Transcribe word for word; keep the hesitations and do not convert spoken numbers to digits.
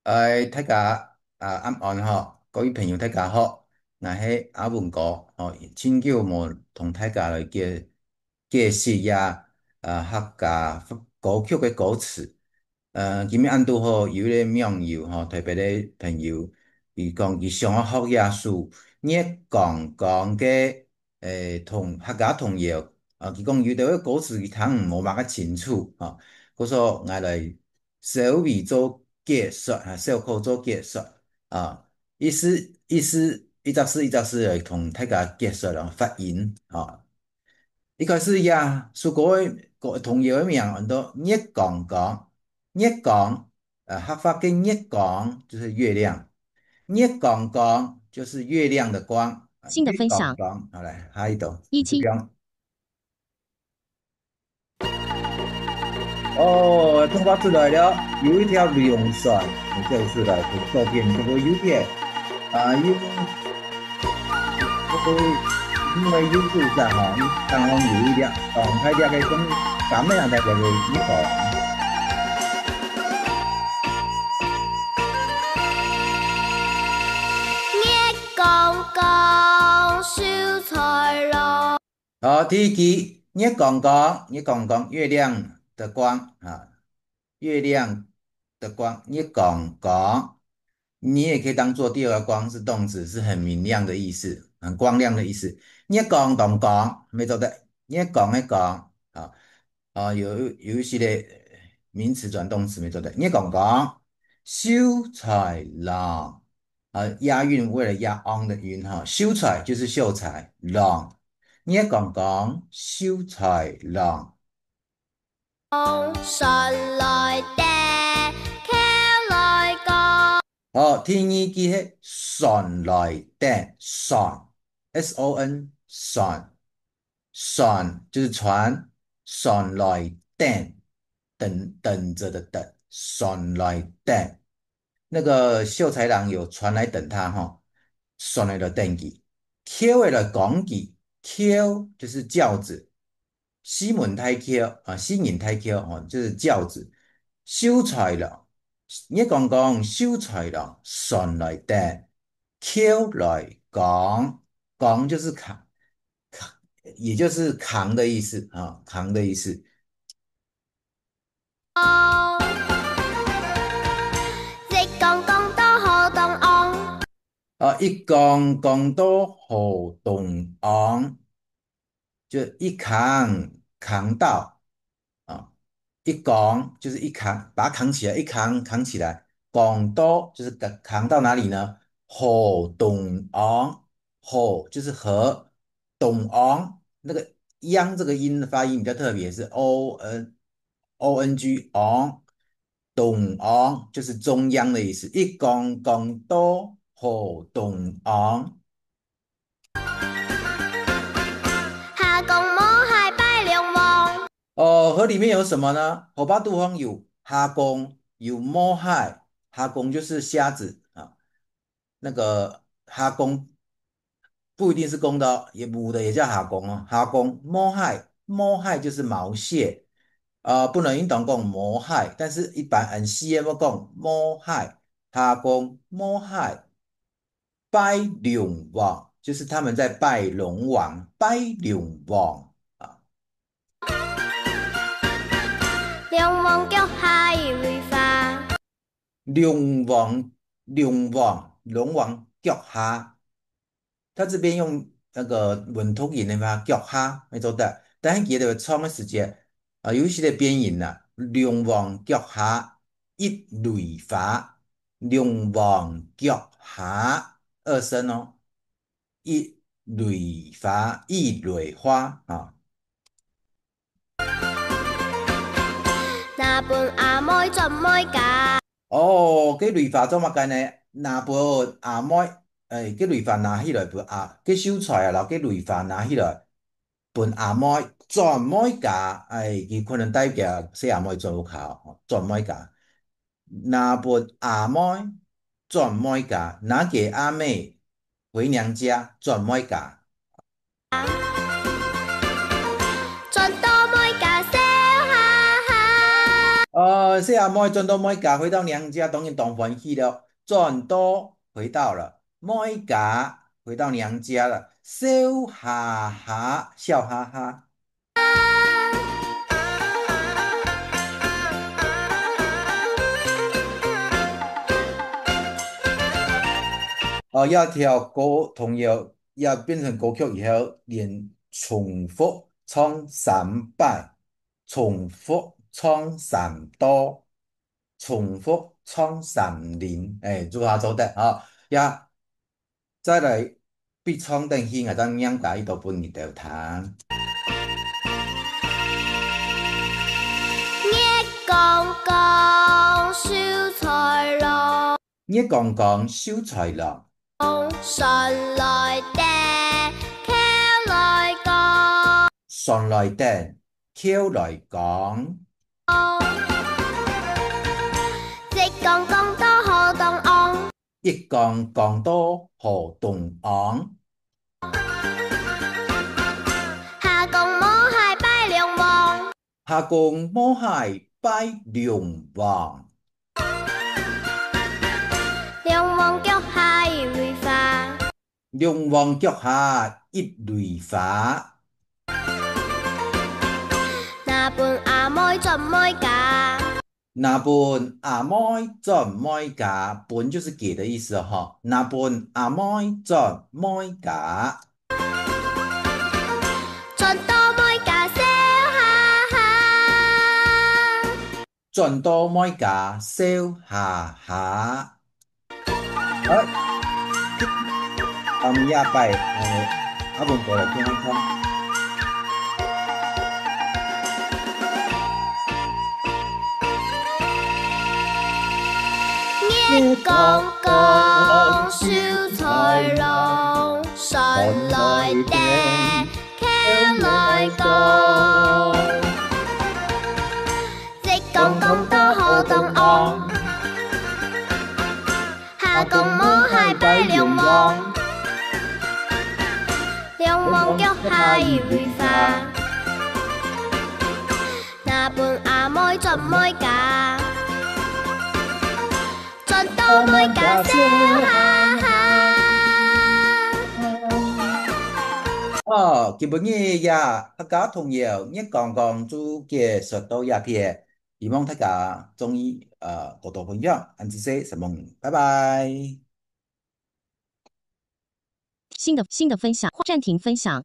哎，大家，啊，暗安吼，各位朋友，大家好，𠊎係阿文哥，吼，真久無同大家來解，解釋呀，啊，客家歌曲个歌詞。呃，今日恁堵好，有一個網友吼，特別个朋友，佢講佢想要學這首月光光个，誒，童，客家童謠。啊，佢講有兜个歌詞佢聽毋麼个清楚，吼，故所𠊎來 稍微做解說，啊，小可做解說，啊，意思，意思，一隻字一隻字來同大家解說咯，發音，啊。一開始呀，首歌个，歌，童謠个名安到月光光，月光，呃，客話个月光就是月亮，月光光就是月亮的光，啊，新的分享。月光光，好，來，下一段。一七。 哦，通話出來了，有一條龍船，你走出來，從左片，這個右片，啊，有，這個因為有故障哈，你剛剛有一輛，哦，開這個燈，咱們兩台這個一口。月光光，秀才郎。 好，第一句，月光光，月光光，月亮的光啊，月亮的光，月光光，你也可以當做第二個光是動詞，是很明亮的意思，很光亮的意思。月光當光，乜做得，月光个光，啊，啊，有，有一些个名詞轉動詞乜做得。月光光，秀才郎， 啊，押韻，為了押ang的韻哈，秀才就是秀才，郎，月光光，秀才郎。船來等，轎來過。好，第二句係船來等，船，S O N，船，船就是船，船來等，等，等著的等，船來等。 那個秀才郎有船來等他哈，船來等佢。轎仔來扛佢，轎就是轎子，四門大轎啊，四人大轎哦，就是轎子。秀才郎，月光光，秀才郎，船來等，轎來扛，扛就是扛，扛，也就是扛的意思啊，扛的意思。 一扛扛到河中央。啊，一扛扛到河中央，就一扛扛到，啊，一扛就是一扛，把它扛起來，一扛扛起來，扛到就是扛，扛到哪裡呢？河中央，河就是河，中央，那個央這個音的發音比較特別，是O N，O N G，央，中央，就是中央的意思。一扛扛到河中央。蝦公毛蟹拜龍王。哦，河裡面有什麼呢？河壩肚項有蝦公，有毛蟹。蝦公就是蝦子啊。 那個蝦公不一定是公的哦，也母的也叫蝦公哦。蝦公，毛蟹，毛蟹就是毛蟹，呃，不能應當講毛蟹，但是一般恁細个會講毛蟹，蝦公，毛蟹。拜龍王，就是他們在拜龍王，拜龍王啊。龍王腳下一蕊花。 龍王，龍王，龍王腳下。他這邊用那個文讀音的話，腳下，沒錯的。但係佢在唱个時節，啊，有一些个變音啦，龍王腳下一蕊花，龍王腳下，二聲哦，一蕊花，一蕊花啊。 拿分阿妹轉妹家。哦，該蕊花做麼个呢？拿分阿妹，誒，該蕊花拿起來分阿，該秀才啊，摎該蕊花拿起來分阿妹轉妹家，誒，佢可能帶佢細阿妹轉屋下，轉妹家。 拿分阿妹轉妹家，拿給阿妹回娘家，轉妹家。轉到妹家笑哈哈。哦，細阿妹轉到妹家，回到娘家，當然當歡喜了。轉到，回到了，妹家，回到娘家了，笑哈哈，笑哈哈。哦，這條歌童謠也變成歌曲以後，連重複唱三擺，重複唱三到，重複唱三輪，哎，如何做得啊？也再來比唱等去，𠊎再念解一到分你兜聽。月光光，秀才郎。月光光，秀才郎。船來等，轎來扛。船來等，轎來扛。一扛扛到河中央。一扛扛到河中央。蝦公無蟹拜龍王。蝦公無蟹拜龍王。龍王腳下一蕊花。龍王腳下一蕊花。拿分阿妹轉妹家。拿分阿妹轉妹家，分就是給的意思哦，吼。拿分阿妹轉妹家。轉到妹家笑哈哈。轉到妹家笑哈哈。好，啊，𠊎兜這擺，呃，阿文哥來聽看。月光光，秀才郎，船來等，轎來扛。月光光到河中央。 蝦公無蟹拜龍王，龍王腳下一蕊花。拿分阿妹轉妹家，轉到妹家笑哈哈。好，今晡日个客家童謠月光光就結束到這片。 希望大家中意，呃，多多分享，恁仔細，承蒙，拜拜。新的，新的分享，暂停分享。